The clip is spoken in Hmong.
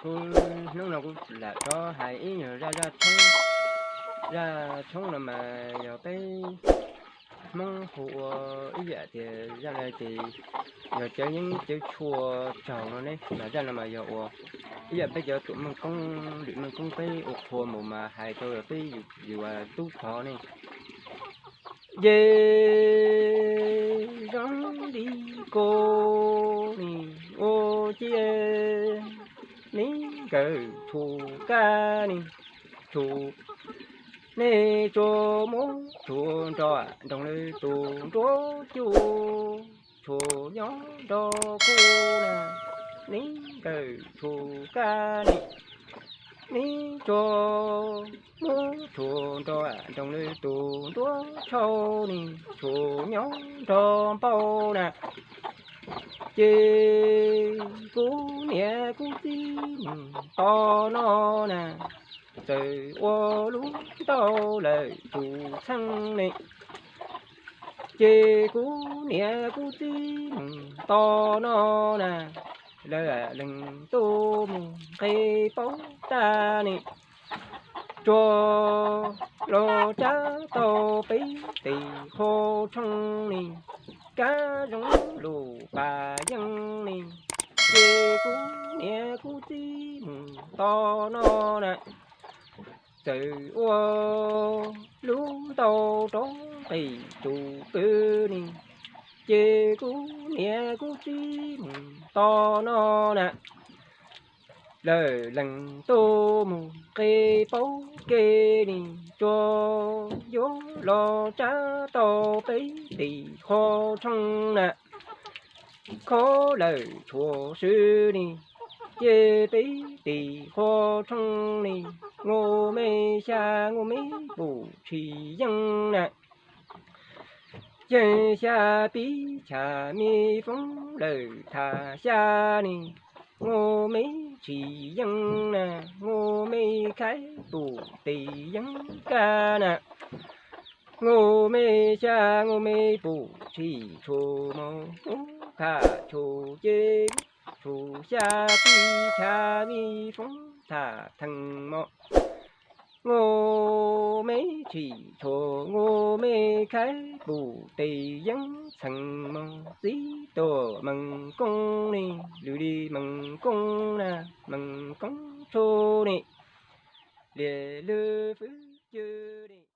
Kuv hnub no kuv lam rov hais ib nyuag zaj, zaj tshoob no mas yog peb Hmoob hu ua ib yam tias zaj no ces yog cawv yeeb cawv tshuaj tsaug no ne, mas zaj no mas yog ua ib yam peb cov tuam meej koob, lwm meej koob peb ua qhua mus mas hais rau peb yus tub tog ne. Ces zoo li ko ne, ua ciav neb nkawd tshuav kab ne, tshuav, nej tsuas muab tshuav nrog nroog lawv tus nruab cuaj, tshuav nyob nrog kuv na, neb nkawd tshuav kab ne, neb tsuas muab tshuav nrog nroog lawv tus nruab tshauj ne, tshuav nyob nrog npauj na. Ces kuv niam kuv txiv mus tom no na, txawm ua lub ntaub lawm tus txheej ne. Ces kuv niam kuv txiv mus tom no na, lawv leeg tuaj mus nqe paub tag ne, tsuas los tsab tau peb tes qhua tshooj ne, kab zoo lus pas yeej ne. Ces kuv niam kuv txiv mus tom no na, txawm ua lub ntaub rov nqis tus pw ne. Ces kuv niam kuv txiv mus tom no na, lawv leeg tuaj mus nqe paub kev ne, tsuas yuav los tsab tau peb tes qhua tshooj na, khob lawm tshuav swb ne. Ces peb tes qhua tshooj ne, ngu me xya ngu me pum tshis yeej na. Yeej xya pib chav me foob lawm tham xya ne, ngu me tshis yeej na, ngu me khaib pum tes yeej kab na. Ngu me xya ngu me pum tshis tshuav mus ub kham tshuav ces tshuav xya pib chav me foob tham theej mos. Ngu me tshis tshuav ngu me khaib pum tes yeej txheej mos txib tuam meej koob ne, lwm li meej koob na, meej koob tshuaj ne, liam lwm fwj cwg ne.